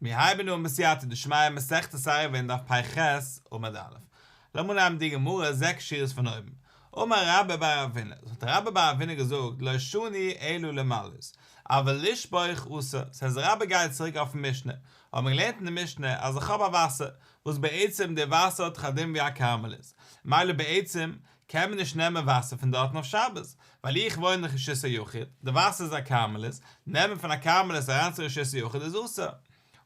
מיר הייבן אן בסייעתא דשמיא מסכת עירובין דף פ"ח עמוד א'. לאמיר אנהייבן די גמרא זעקס שורות פון אויבן. אמר רבה בר רב הונא, האט רבה בר רב הונא געזאגט לא שנו אלא למלאות, אבל לשפוך אסור, ס'הייסט רבה גייט צוריק אויפן משנה, האבן מיר געלערנט אין די משנה אז איך האב א וואסער, וואס בעצם די וואסער האט דאך א דין ווי א כרמלית, מילא בעצם קען מען נישט נעמען וואסער פון דארטן אויף שבת, ווייל איך וואוין דאך אין רשות היחיד, די וואסער איז א כרמלית, נעמען פון א כרמלית אריין צו רשות היחיד איז אסור.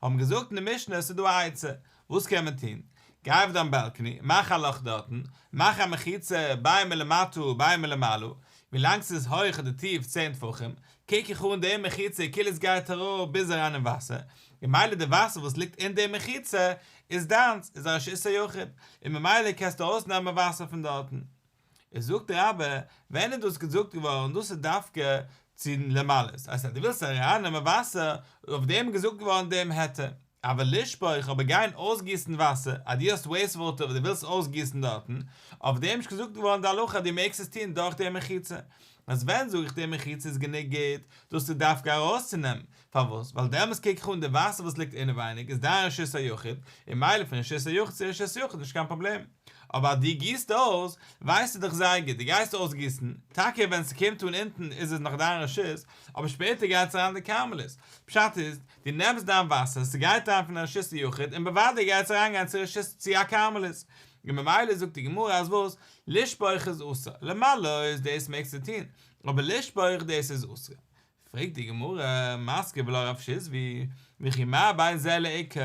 האבן געזאגט אין די משנה עס איז דא א עצה, וואס קען מען טון? גיי אויף דיין balcony, מאך א לאך דארטן, מאך א מחיצה בין מלמטה בין מלמעלה, ווילאנג ס'איז הויך אדער טיף צען טפחים, קוק איך אן די מחיצה כאילו עס גייט אראפ ביז אריין אין וואסער, און ממילא די וואסער וואס ליגט אין די מחיצה איז דיינס, איז א רשות היחיד, און ממילא קענסטו ארויסנעמען וואסער פון דארטן. איז זאגט רבה, ווען איז דאס געזאגט געווארן, דאס איז דווקא צו למלאות, אז דו ווילסט ארייננעמען וואסער, אויף דעם איז געזאגט געווארן דעם היתר. אבל לשפוך, אבער גיין אויסגיסן וואסער, אז דו האסט waste water וואס דו ווילסט אויסגיסן דארטן, אויף דעם איז נישט געזאגט געווארן די הלכה אז דו מעגסט עס טון דורך די מחיצה. אז ווען זאג איך די מחיצה איז גענוג גוט, דאס איז דווקא ארויסצונעמען, פארוואס? ווייל דעמאלס קוק איך אן די וואסער וואס ליגט אינעווייניג איז דיין רשות היחיד, און מילא פון רשות היחיד צו רשות היחיד נישט קיין פראבלעם. אבער אז דו גיסט אויס, ווייסטו דאך זייער גוט, דו גייסט אויסגיסן, טאקע ווען ס'קומט אן אונטן איז עס נאך דיין רשות, אבער שפעטער גייט עס אריין אין די כרמלית. פשט איז, דו נעמסט דיין וואסער, ס'גייט אריין פון א רשות היחיד, און בוודאי גייט עס אריינגיין צו רשות צו א כרמלית. און ממילא זאגט די גמרא אז וואס? לשפוך איז אסור, למלאות דאס מעגסטו טון, אבער לשפוך דאס איז אסור. פרעגט די גמרא, מתקיף לה רב שיזבי, וכי מה בין זה לעוקה,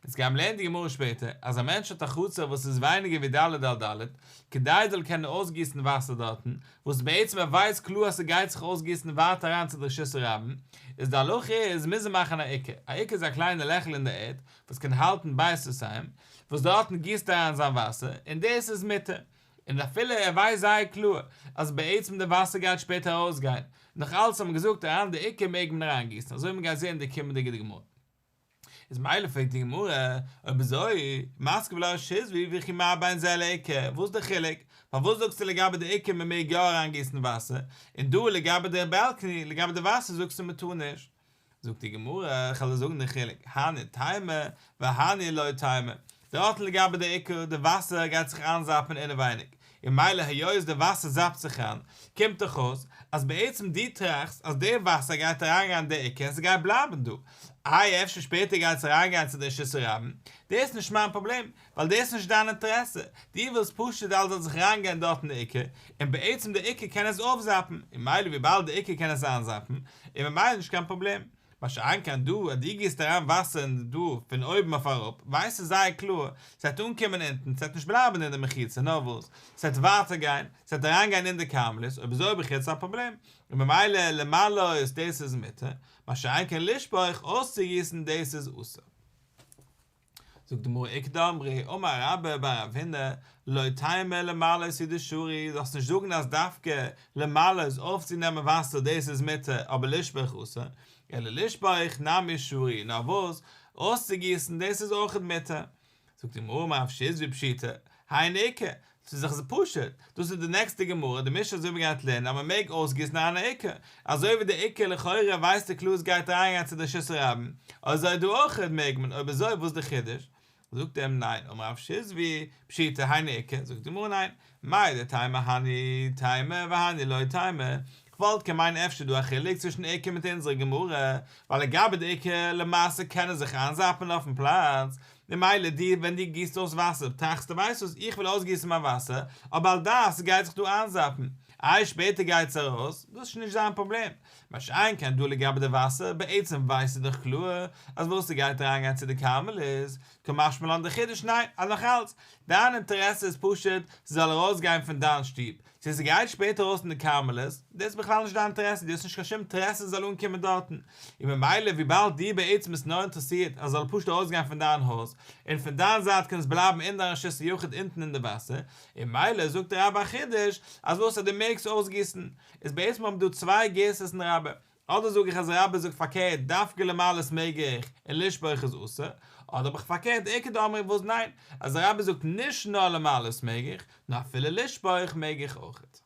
אונז גייען לערנען די גמרא שפעטער, אז א מענטש האט א חצר וואס איז ווייניגער ווי ד' על ד', כדי ער זאל קענען אויסגיסן וואסער דארטן, וואס בעצם ער ווייסט קלאר אז ס'גייט זיך אויסגיסן ווייטער אריין צו די רשות הרבים, איז די הלכה איז מוז ער מאכן א עוקה, א עוקה איז א קליינע לעכל אין די ערד וואס קען האלטן בית סאתים, וואס דארטן גיסט ער אריין זיין וואסער, און דאס איז מותר. און אפילו ער ווייסט זייער קלאר אז בעצם די וואסער גייט שפעטער ארויסגיין, נאך אלץ האט מען געזאגט אריין די עוקה מעג מען אריינגיסן, אזוי ווי מ'גייט זען אין די קומענדיגע גמרא. איז מילא פרעגט די גמרא, אויב אזוי, מתקיף לה רב שיזבי וכי מה בין זה לעוקה, וואס איז די חילוק? פארוואס זאגסטו לגבי די עוקה מען מעג יא אריינגיסן וואסער, און דא לגבי די balcony, לגבי די וואסער זאגסטו מען טאר נישט? זאגט די גמרא, איך וועל דיר זאגן די חילוק, הני תימא והני לא תימא, דארטן לגבי די עוקה, די וואסער גייט זיך איינזאפן אינעווייניג, און מילא היות די וואסער זאפט זיך איין, קומט דאך אויס אז בעצם דו טראכסט אז די וואסער גייט אריינגיין אין די עוקה און ס'גייט בלייבן דא, איי אפשר שפעטער גייט עס אריינגיין צו די רשות הרבים, דאס איז נישט מיין פראבלעם, ווייל דאס איז נישט דיין אינטערעסע, דו ווילסט פשוט אלעס זאל זיך אריינגיין דארט אין די עוקה, און בעצם די עוקה קען עס אויפזאפן, און מילא וויבאלד די עוקה קען עס איינזאפן, איז ממילא נישט קיין פראבלעם. מה שאין כן דא, אז דו גיסט אריין וואסער אין דא פון אויבן אויף אראפ, ווייסטו זייער קלאר, ס'וועט אנקומען אונטן, ס'וועט נישט בלייבן אין די מחיצה, נאר וואס, ס'וועט ווייטער גיין, ס'וועט אריינגיין אין די כרמלית, אויב אזוי האב איך יעצט א פראבלעם, און ממילא למלאות דאס איז מותר, מה שאין כן לשפוך, אויסצוגיסן דאס איז אסור. זאגט די גמרא איכא דאמרי אמר רבה בר רב הונא לא תימא למלאות הוא דשרי, זאלסט נישט זאגן אז דווקא למלאות אויפצונעמען וואסער דאס איז מותר אבער לשפוך אסור, אלא לשפוך נמי שרי, נאר וואס אויסצוגיסן דאס איז אויכעט מותר. זאגט די גמרא אמר רב שיזבי פשיטא, היינו עוקה, ס'איז דאך פשוט, דאס איז די נעקסטע גמרא, די משנה אזוי ווי מ'גייט לערנען אז מ'מעג אויסגיסן אן עוקה, אזוי ווי די עוקה לכאורה ווייסט די קלאר ס'גייט אריינגיין צו די רשות הרבים, אזוי דא אויך מעג מען, אויב אזוי וואס איז די חידוש? זאגט ער אים ניין, אמר רב שיזבי, פשיטא היינו עוקה, זאגט די גמרא ניין, מהו דתימא הני תימא והני לא תימא, כ'וואלט קען מיינען אפשר איז דא א חילוק צווישן עוקה מיט אונזערע גמרא, ווייל לגבי די עוקה למעשה קען עס זיך איינזאפן אויפן פלאץ, ממילא דו ווען דו גיסט אויס וואסער טראכסטו ווייסט וואס איך וויל אויסגיסן מיין וואסער אבער על דעת ס'גייט זיך דא איינזאפן איי שפעטער גייט עס ארויס דאס איז שוין נישט זיין פראבלעם מה שאין כן דא לגבי די וואסער בעצם ווייסטו דאך קלאר אז וואס ס'גייט אריינגיין צו די כרמלית קא משמע לן די חידוש ניין אז נאכאלץ דיין אינטערעסע איז פשוט ס'זאל ארויסגיין פון דיין שטוב צו ס'גייט שפעטער ארויס אין די כרמלית, דאס איז בכלל נישט דיין אינטערעסע, דו האסט נישט קיין שום אינטערעסע ס'זאל אנקומען דארטן, און ממילא וויבאלד דיר בעצם איז נאר אינטערעסירט אז ס'זאל פשוט ארויסגיין פון דיין הויז, און פון דיין זייט קען עס בלייבן אין דיין רשות היחיד אונטן אין די וואסער, און ממילא זאגט רבה א חידוש אז וואס אז דו מעגסט אויסגיסן, איז בעצם האבן דא צוויי גירסאות אין רבה, אדער זאג איך אז רבה זאגט פארקערט דווקא למלאות מעג איך און לשפוך איז אסור, אדער האב איך פארקערט איכא דאמרי וואס ניין, אז רבה זאגט נישט נאר למלאות מעג איך, נאר אפילו לשפוך מעג איך אויכעט.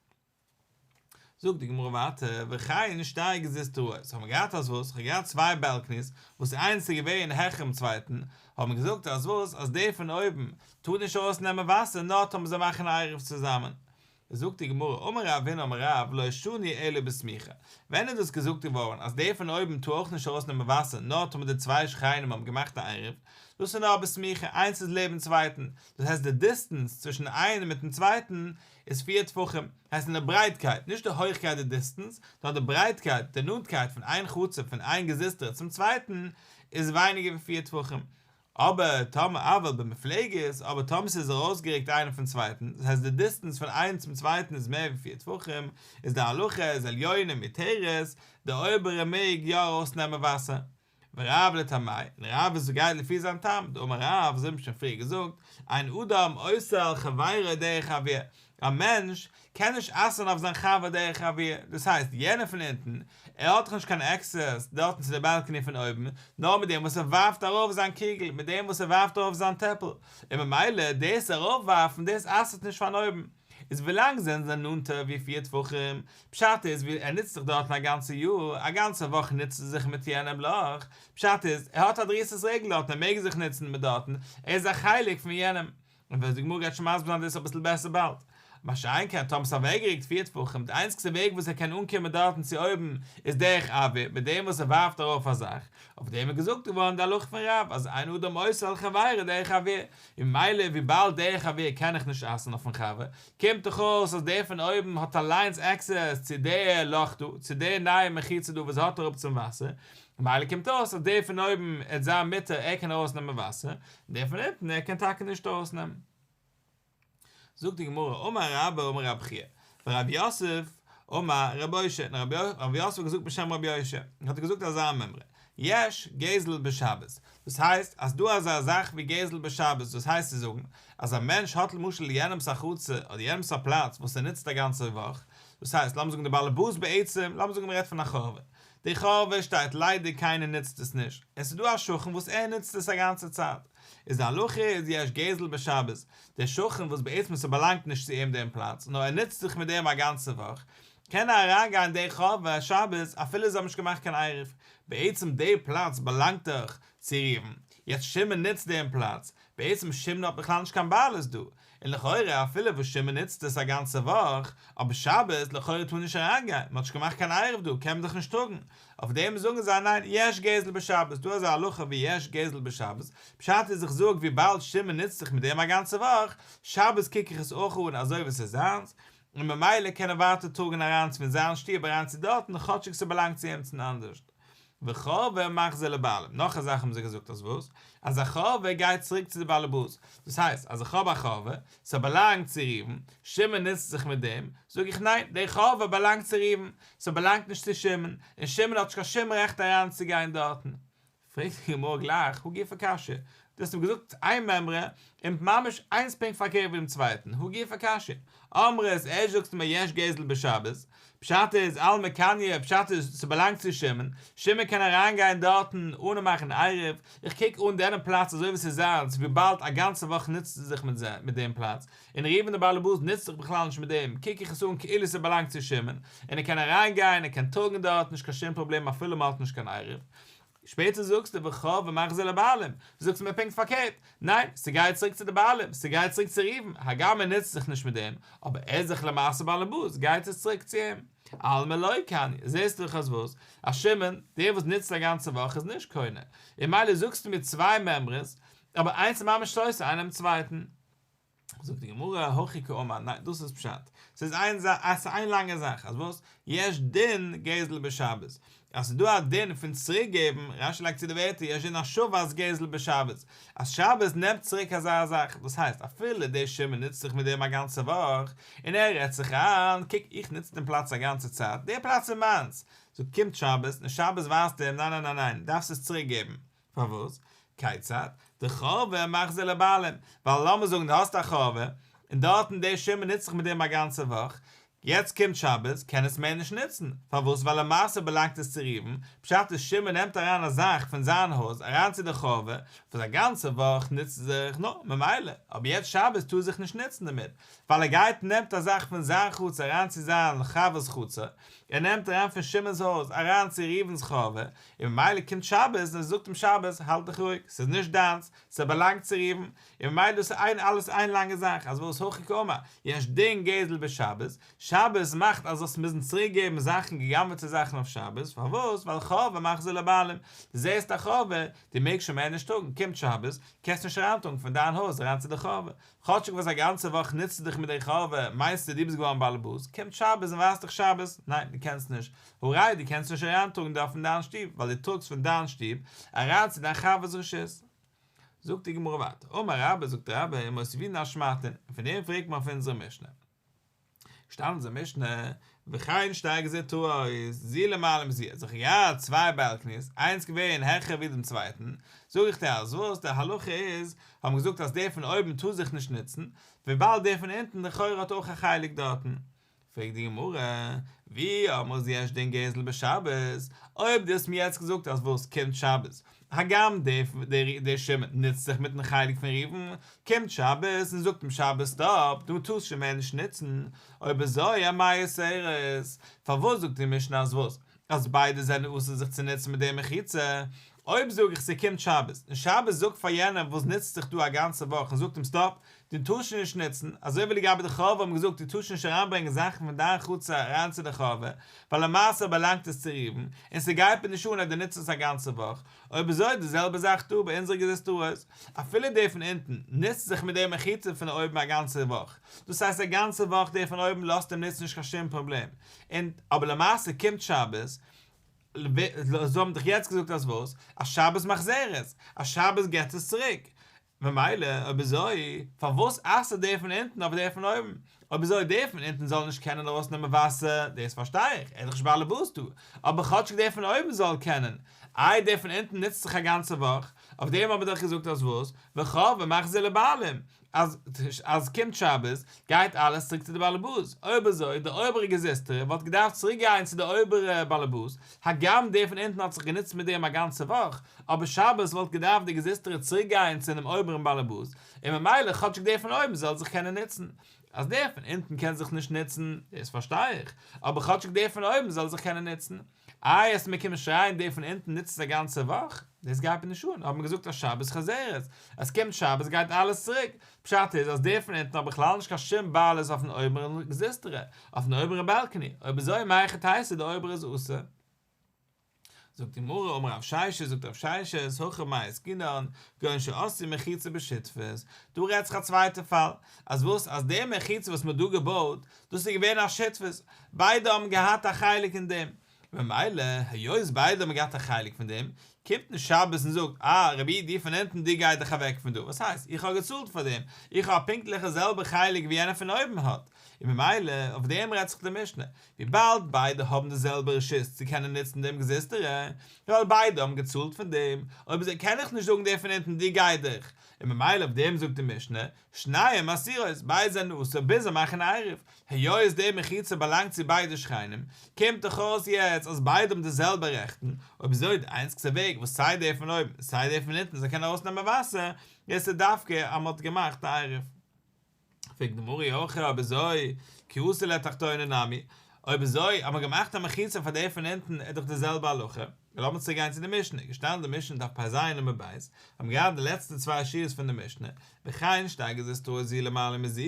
זאגט די גמרא ווייטער, וכן שתי גזוזטראות, האבן מיר געהאט אז וואס, כ'האב געהאט צוויי בעלקניס, וואס איינס איז געווען העכער דעם צווייטן, האבן מיר געזאגט אז וואס, אז דער פון אויבן טאר נישט ארויס נעמען וואסער נאר טאמער זיי מאכן א עירוב צוזאמען. זאגט די גמרא, אמר רב הונא אמר רב, לא שנו אלא בסמיכה, ווען איז דאס געזאגט געווארן אז דער פון אויבן טאר אויך נישט ארויס נעמען וואסער נאר טאמער די צוויי שכנים האבן געמאכט א עירוב, דאס איז נאר בסמיכה, איינס איז לעבן צווייטן, דאס הייסט די דיסטענס צווישן איינעם מיטן צווייטן איז פיר טפחים, הייסט אין די ברייטקייט, נישט די הויכקייט די דיסטענס, נאר די ברייטקייט, די נאנטקייט פון איין חצר פון איין גזוזטרא צום צווייטן איז ווייניגער ווי פיר טפחים. אבער טאמער אבל במופלגת, אבער טאמער ס'איז ארויסגערוקט איינער פון צווייטן, דאס הייסט די דיסטענס פון איינעם צום צווייטן איז מער ווי פיר טפחים, איז די הלכה איז עליונה מותרת, די אויבערע מעג יא ארויסנעמען וואסער. ורב לטעמיה, און רב איז גייט לפי זיין טעם, דאמר רב, אזוי האבן מיר שוין פריער געזאגט, אין אדם אוסר על חברו דרך אויר, א מענטש קען נישט אסר'ן אויף זיין חבר דרך אויר, דאס הייסט, יענער פון אונטן, ער האט דאך נישט קיין עקסעס דארטן צו די באלקעני פון אויבן, נאר מיט דעם וואס ער ווארפט ארויף זיין קריגל, מיט דעם וואס ער ווארפט ארויף זיין טעפל, און ממילא דאס ארויפווארפן דאס אסר'ט נישט פארן אויבן. איז ווילאנג זענען זיי נאנטער ווי פיר טפחים, פשט איז ווי ער נוצט זיך דארטן א גאנצע יאר, א גאנצע וואך נוצט ער זיך מיט יענעם לאך, פשט איז, ער האט א דריסת רגל דארטן ער מעג זיך נוצן מיט דארטן, ער איז א חלק פון יענעם. און ווי די גמרא גייט שוין מסביר זיין דאס אביסל בעסער באלד. מה שאין כן טאמער ס'איז אוועקגערוקט פיר טפחים, די איינציגסטע וועג וואס ער קען אנקומען דארטן צו אויבן איז דרך אויר, מיט דעם וואס ער ווארפט ארויף א זאך, אויף דעם איז געזאגט געווארן די הלכה פון רב אז אין אדם אוסר על חברו דרך אויר, און ממילא וויבאלד דרך אויר קען איך נישט אסר'ן אויפן חבר, קומט דאך אויס אז דער פון אויבן האט אליינס עקסעס צו די לאך דא, צו די נייע מחיצה דא וואס האט אראפ צום וואסער, ממילא קומט אויס אז דער פון אויבן עט זיין מותר ער קען ארויסנעמען וואסער, און דער פון אונטן ער קען טאקע נישט ארויסנעמען. זאגט די גמרא, אמר רבה אמר רב חייא, ורב יוסף אמר רב אושעיא, און רב יוסף האט געזאגט בשם רב אושעיא, האט ער געזאגט אזא מימרא, יש גזל בשבת, דאס הייסט אז דא אזא זאך ווי גזל בשבת, דאס הייסט צו זאגן, אז א מענטש האט למשל יענעמס א חצר אדער יענעמס א פלאץ וואס ער נוצט א גאנצע וואך, דאס הייסט לאמיר זאגן די באלעבאס בעצם, לאמיר זאגן מ'רעדט פון א חורבה, די חורבה שטייט ליידיג קיינער נוצט עס נישט, עס איז דא א שכן וואס ער נוצט עס א גאנצע צייט, איז די הלכה איז יש גזל בשבת, דער שכן וואס בעצם ס'באלאנגט נישט צו אים דעם פלאץ נאר ער נוצט זיך מיט דעם א גאנצע וואך, קען ער אריינגיין אין די חורבה שבת אפילו זיי האבן נישט געמאכט קיין עירוב, בעצם די פלאץ באלאנגט דאך צו ראובן, יעצט שמעון נוצט דעם פלאץ, בעצם שמעון האט בכלל נישט קיין בעלות דא, און לכאורה אפילו וואס שמעון נוצט עס א גאנצע וואך, אבער שבת לכאורה טאר נישט אריינגיין, מען האט נישט געמאכט קיין עירוב דא קען מען דאך נישט טראגן, אויף דעם זאגן זיי ניין יש גזל בשבת, דא אזא הלכה ווי יש גזל בשבת, פשט איז איך זאג וויבאלד שמעון נוצט זיך מיט דעם א גאנצע וואך, שבת קוק איך עס אויך אן אזוי ווי עס איז זיינס, און ממילא קען ער ווייטער טראגן אריין פון זיין שטוב אריין צו דארטן כאטשיג ס'באלאנגט צו עמיצן אנדערשט. וחורבה מחזיר לבעלים, נאך א זאך האבן זיי געזאגט אז וואס? אז א חורבה גייט צוריק צו די באלעבאס, דאס הייסט אז איך האב א חורבה, ס'באלאנגט צו ראובן, שמעון נוצט זיך מיט דעם, זאג איך ניין, די חורבה באלאנגט צו ראובן, ס'באלאנגט נישט צו שמעון, און שמעון האט נישט קיין שום רעכט אריינצוגיין דארטן. פרעגט די גמרא גלייך, הא גופא קשיא, דו האסט אים געזאגט איין מימרא, און ממש איינס פונקט פארקערט ווי דעם צווייטן, הא גופא קשיא, אמרת, ערשט זאגסטו מיר יש גזל בשבת, פשט איז אלמא קניא, פשט איז ס'באלאנגט צו שמעון, שמעון קען אריינגיין דארטן אנע מאכן עירוב, איך קוק אן דעם פלאץ אזוי ווי ס'איז זיינס וויבאלד א גאנצע וואך נוצט ער זיך מיט דעם פלאץ, און ראובן דער באלעבאס נוצט זיך בכלל נישט מיט דעם, קוק איך עס אן כאילו ס'באלאנגט צו שמעון, און ער קען אריינגיין, ער קען טראגן דארט, נישט קיין שום פראבלעם אפילו מ'האט נישט קיין עירוב. שפעטער זאגסטו וחורבה מחזיר לבעלים, זאגסטו מיר פונקט פארקערט, ניין, ס'גייט צוריק צו די בעלים, ס'גייט צוריק צו ראובן, הגם ער נוצט זיך נישט מיט דעם, אבער ער איז דאך למעשה באלעבאס, גייט עס צוריק צו אים. אלמא לא קניא, זעסטו דאך אז וואס? אז שמעון, דער וואס נוצט א גאנצע וואך איז נישט קונה, און ממילא זאגסטו מיר צוויי מימרות, אבער איינס איז ממש סותר איינעם צווייטן. זאגט די גמרא, הכי קאמר, ניין, דאס איז פשט, ס'איז איין זאך, עס איז איין לאנגע זאך, אז וואס? יש דין גזל בשבת, אז ס'איז דא א דין פון צוריק געבן, רש"י לייגט צו די ווערטער יש דין השבת גזל בשבת, אז שבת נעמט צוריק אזא זאך, דאס הייסט אפילו דער שמעון נוצט זיך מיט דעם א גאנצע וואך, און ער רעדט זיך איין, קוק איך נוץ דעם פלאץ א גאנצע צייט, דער פלאץ איז מיינס, סאו קומט שבת, און שבת ווייזט אים, ניין ניין ניין ניין, דארפסט עס צוריק געבן, פארוואס? כיצד? דחורבה מחזיר לבעלים, ווייל לאמיר זאגן דו האסט א חורבה, און דארטן דער שמעון נוצט זיך מיט דעם א גאנצע וואך, יעצט קומט שבת, קען עס מער נישט נוצן, פארוואס? ווייל למעשה באלאנגט עס צו ראובן, פשט איז שמעון נעמט אריין א זאך פון זיין הויז אריין צו די חורבה, וואס א גאנצע וואך נוצט זיך, נו, ממילא, אבער יעצט שבת טאר זיך נישט נוצן דערמיט, ווייל ער גייט נעמט א זאך פון זיין חצר אריין צו זיין חבר'ס חצר, ער נעמט אריין פון שמעון'ס הויז אריין צו ראובן'ס חורבה, און ממילא קומט שבת און ער זאגט אים שבת האלט דיך רואיג, ס'איז נישט דיינס, ס'באלאנגט צו ראובן, און ממילא דאס איז איין אלעס איין לאנגע זאך, אז וואס הכי קאמר, יש דין גזל בשבת, שבת מאכט אז זאלסט מוזן צוריק געבן זאכן גע'גנב'עטע זאכן אויף שבת, פארוואס? ווייל חורבה מחזיר לבעלים, דו זעסט א חורבה, דו מעגסט שוין מער נישט טראגן, קומט שבת, קענסט נישט אריינטראגן פון דיין הויז אריין צו די חורבה, כאטשיג וואס א גאנצע וואך נוצטו דיך מיט די חורבה, מיינסטו דו ביסט געווארן באלעבאס, קומט שבת און ווייזט דיך שבת, ניין דו קענסט נישט, הא ראי' דו קענסט נישט אריינטראגן דא פון דיין שטוב, ווייל דו טראגסט פון דיין שטוב אריין צו דיין חבר'ס רשות. זאגט די גמרא ווייטער, אמר רבה, זאגט רבה, ומותיבינן אשמעתין, און פון דעם פרעגט מען אויף אונזערע משנה. שטייט אין אונזער משנה, וכן שתי גזוזטראות, זו למעלה מזו, אז איך האב געהאט צוויי באלקניס, איינס געווען העכער ווי דעם צווייטן, זאג איך דיר אז וואס, די הלכה איז, האבן געזאגט אז דער פון אויבן טאר זיך נישט נוצן, וויבאלד דער פון אונטן לכאורה האט אויך א חלק דארטן. פרעגט די גמרא, ואי אמרת יש דין גזל בשבת, אויב דו האסט מיר יעצט געזאגט אז וואס קומט שבת, הגם דער שמעון נוצט זיך מיטן חלק פון ראובן, קומט שבת און זאגט אים שבת סטאפ, דו טארסט שוין מער נישט נוצן, אויב אזוי אמאי אוסרת, פארוואס זאגט די משנה אז וואס? אז ביידע זענען אסור זיך צו נוצן מיט די מחיצה, אויב זאג איך ס'קומט שבת, און שבת זאגט פאר יענעם וואס נוצט זיך דא א גאנצע וואך און זאגט אים סטאפ, דו טארסט שוין נישט נוצן, אזוי ווי לגבי די חורבה האבן געזאגט דו טארסט נישט אריינברענגען זאכן פון דיין חצר אריין צו די חורבה, ווייל למעשה באלאנגט עס צו ראובן, און ס'גייט מיר נישט אן אז דו נוצט עס א גאנצע וואך, אויב אזוי די זעלבע זאך דא ביי אונזערע גזוזטראות, אפילו דער פון אונטן נוצט זיך מיט די מחיצה פון אויבן א גאנצע וואך, דאס הייסט א גאנצע וואך דער פון אויבן לאזט אים נוצן נישט קיין שום פראבלעם, און אבער למעשה קומט שבת, זיי האבן דאך יעצט געזאגט אז וואס? אז שבת מחזרת, אז שבת געט עס צוריק, ממילא אויב אזוי פארוואס אסר'ט דער פון אונטן אויף דער פון אויבן? אויב אזוי דער פון אונטן זאל נישט קענען ארויסנעמען וואסער, דאס פארשטיי איך, ער איז דאך נישט באלעבאס דא, אבער כאטשיג דער פון אויבן זאל קענען, איי דער פון אונטן נוצט זיך א גאנצע וואך, אויף דעם האב איך דאך געזאגט אז וואס? וחורבה מחזיר לבעלים, אז אז קומט שבת גייט אלעס צוריק צו די באלעבאס, אויב אזוי די אויבערע גזוזטרא וואלט געדארפט צוריק גיין צו די אויבערע באלעבאס, הגם דער פון אונטן האט זיך גענוצט מיט דעם א גאנצע וואך, אבער שבת וואלט געדארפט די גזוזטרא צוריק גיין צו דעם אויבערן באלעבאס, און ממילא כאטשיג דער פון אויבן זאל זיך קענען נוצן. אז דער פון אונטן קען זיך נישט נוצן, דאס פארשטיי איך, אבער כאטשיג דער פון אויבן זאל זיך קענען נוצן. איי וועסט מיר קומען שרייען דער פון אונטן נוצט עס א גאנצע וואך? דאס גייט מיר נישט אן, האט מען געזאגט אז שבת חוזרת, אז קומט שבת גייט אלעס צוריק, פשט איז אז דער פון אונטן האט בכלל נישט קיין שום בעלות אויפן אויבערן גזוזטרא, אויפן אויבערן בעלקעני, אויב אזוי מהיכי תיתי די אויבערע איז אסור. זאגט די גמרא אמר רב ששת זאגט רב ששת הכא במאי עסקינן כגון שעשו מחיצה בשותפות, דא רעדט זיך א צווייטע פאל, אז וואס אז די מחיצה וואס מען האט דא געבויט דאס איז געווען א שותפות, ביידע האבן געהאט א חלק אין דעם, ממילא היות ביידע האבן געהאט א חלק פון דעם, קומט נישט שבת און זאגט, אה, רבי דו פון אונטן דו גיי דיך אוועק פון דא, וואס הייסט, איך האב געצאלט פאר דעם, איך האב פונקטליך די זעלבע חלק ווי יענער פון אויבן האט, און ממילא אויף דעם רעדט זיך די משנה, וויבאלד ביידע האבן די זעלבע רשות צו קענען נוצן דעם גזוזטרא, ווייל ביידע האבן געצאלט פון דעם, אויב אזוי קען איך נישט זאגן דער פון אונטן דו גיי דיך, און ממילא אויף דעם זאגט די משנה, שניהם אסורות, ביידע זענען אסור ביז זיי מאכן עירוב, היות די מחיצה באלאנגט צו ביידע שכנים, קומט דאך אויס יעצט אז ביידע האבן די זעלבע רעכטן, אויב אזוי די איינציגסטע וועג וואס סיי דער פון אויבן סיי דער פון אונטן זאל קענען ארויסנעמען וואסער, איז דווקא אז מען האט געמאכט א עירוב. פרעגט די גמרא אי הכי אויב אזוי כי אתא לתחתונה נמי, אויב אזוי אז מען האט געמאכט א מחיצה פאר דער פון אונטן איז דאך די זעלבע הלכה. לאמיר צוריק גיין צו די משנה, געשטאנען די משנה דף פ"ז עמוד ב', האבן געהאט די לעצטע צוויי שורות פון די משנה, וכן שתי גזוזטראות זו למעלה מזו,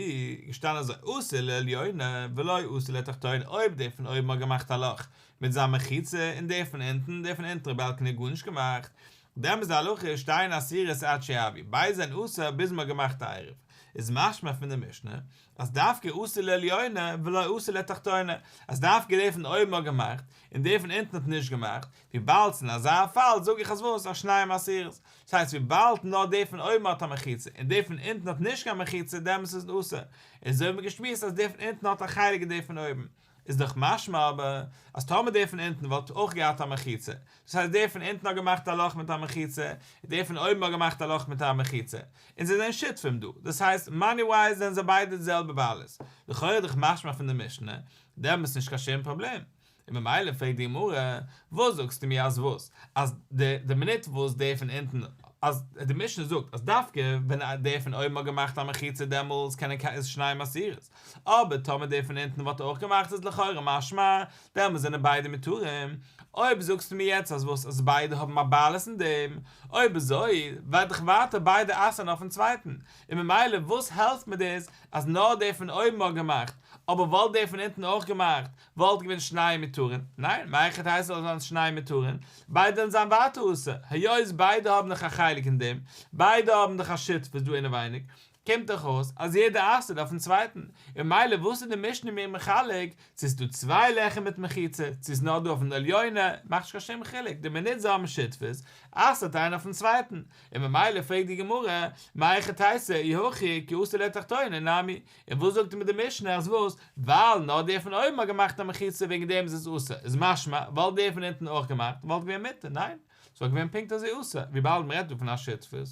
געשטאנען אזוי עשה לעליונה ולא עשה לתחתונה, אויב דער פון אויבן האט געמאכט א לאך מיט זיין מחיצה און דער פון אונטן, דער פון אונטערע בעלקעני האט גארנישט געמאכט, דעמאלס איז די הלכה שתיהן אסורות עד שיעבירו, ביידע זענען אסור ביז מען האט געמאכט א עירוב, איז משמע פון די משנה אז דווקא עשה לעליונה ולא עשה לתחתונה, אז דווקא דער פון אויבן האט געמאכט, און דער פון אונטן האט נישט געמאכט, וויבאלד אין אזא פאל זאג איך אז וואס, אז שניהם אסורות, דאס הייסט וויבאלד נאר דער פון אויבן האט א מחיצה און דער פון אונטן האט נישט קיין מחיצה דעמאלס איז עס אסור, און אזוי האבן מיר געשמועסט אז דער פון אונטן האט א חלק אין דער פון אויבן, איז דאך משמע אבער אז טאמער דער פון אונטן וואלט אויך געהאט א מחיצה, דאס הייסט דער פון אונטן האט געמאכט א לאך מיט א מחיצה, און דער פון אויבן האט געמאכט א לאך מיט א מחיצה, און זיי זענען שותפים דא, דאס הייסט מאני ווייז זענען זיי ביידע די זעלבע בעלות, לכאורה איז דאך משמע פון די משנה. דעמאלס נישט קיין שום פראבלעם. און ממילא פרעגט די גמרא, וואס זאגסטו מיר אז וואס? אז די די מינוט וואס דער פון אונטן, אז די משנה זאגט אז דווקא ווען דער פון אויבן האט געמאכט א מחיצה דעמאלס קען ער איז שניהם אסורות, אבער טאמער דער פון אונטן וואלט אויך געמאכט איז לכאורה משמע דעמאלס זענען ביידע מותרים, אויב זאגסטו מיר יעצט אז וואס אז ביידע האבן א בעלות אין דעם, אויב אזוי וועט דאך ווייטער ביידע אסר'ן אויפן צווייטן, און ממילא וואס העלפט מיר דאס אז נאר דער פון אויבן האט געמאכט, אבער וואלט דער פון אונטן אויך געמאכט וואלט געווען שניהם מותרין, ניין, מהיכי תיתי זאל זיין שניהם מותרין, ביידע וועלן זיין ווייטער אסור, היות ביידע האבן דאך א חלק אין דעם, ביידע האבן דאך א שותפות דא אינעווייניג, קומט דאך אויס אז יעדער אסר'ט אויפן צווייטן, און ממילא וואס איז די משנה מיר מחלק, צו ס'איז דא צוויי לעכער מיט מחיצה, צו ס'איז נאר דא אויפן עליונה, מאכט נישט קיין שום חילוק, די מינוט זיי האבן שותפות, אסר'ט איינער אויפן צווייטן, און ממילא פרעגט די גמרא, מהיכי תיתי, אי הכי כי אתא לתחתונה נמי, און וואס זאגט מיר די משנה אז וואס, ווייל נאר דער פון אויבן האט געמאכט א מחיצה וועגן דעם איז עס אסור, איז משמע וואלט דער פון אונטן אויך געמאכט וואלט געווען מותר, ניין? ס'וואלט געווען פונקט אזוי אסור, וויבאלד מ'רעדט דא פון א שותפות.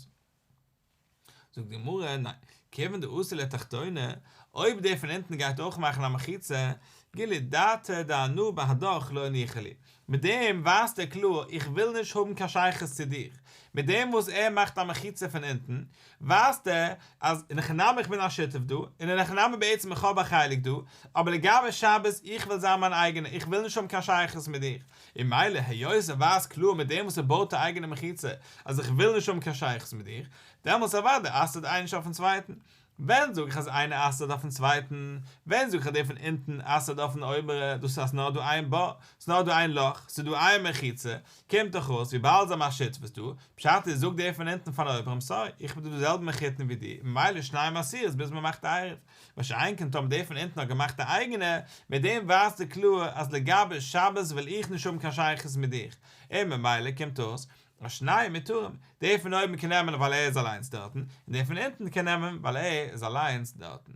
זאגט די גמרא, ניין, כיוון דאתא לתחתונה, אויב דער פון אונטן גייט אויך מאכן א מחיצה, גילוי דעתיה דאנא בהדך לא ניחא לי, מיט דעם ווייזט ער קלאר איך וויל נישט האבן קיין שייכות צו דיר, מיט דעם וואס ער מאכט א מחיצה פון אונטן, ווייזט ער אז אין הכי נמי איך בין א שותף דא, און אין הכי נמי בעצם איך האב א חלק דא, אבער לגבי שבת איך וויל זיין מיין אייגענע, איך וויל נישט האבן קיין שייכות מיט דיר, און ממילא היות ער ווייזט קלאר מיט דעם וואס ער בויט א אייגענע מחיצה אז איך וויל נישט האבן קיין שייכות מיט דיר, דעמאלטס אוודאי אסר'ט איינער נישט אויפן צווייטן. ווען זאג איך אז איינער אסר'ט אויפן צווייטן? ווען זאג איך אז דער פון אונטן אסר'ט אויפן אויבערע? דאס אז ס'נאר דא איין בור, ס'נאר דא איין לאך, ס'איז דא איין מחיצה, קומט דאך אויס וויבאלד זיי האבן א שותפות דא, פשט איז זאגט דער פון אונטן פארן אויבערן סארי, איך בין דא די זעלבע מחותן ווי דיר, ממילא שניהם אסורות ביז מ'מאכט א עירוב. מה שאין כן טאמער דער פון אונטן האט געמאכט א אייגענע, מיט דעם ווייזט ער קלאר אז לגבי שבת וויל איך נישט האבן קיין שייכות מיט דיך, און ממילא קומט אויס אז שניהם מותרים, דער פון אויבן קען נעמען ווייל ער איז אליינס דארטן, און דער פון אונטן קען נעמען ווייל ער איז אליינס דארטן.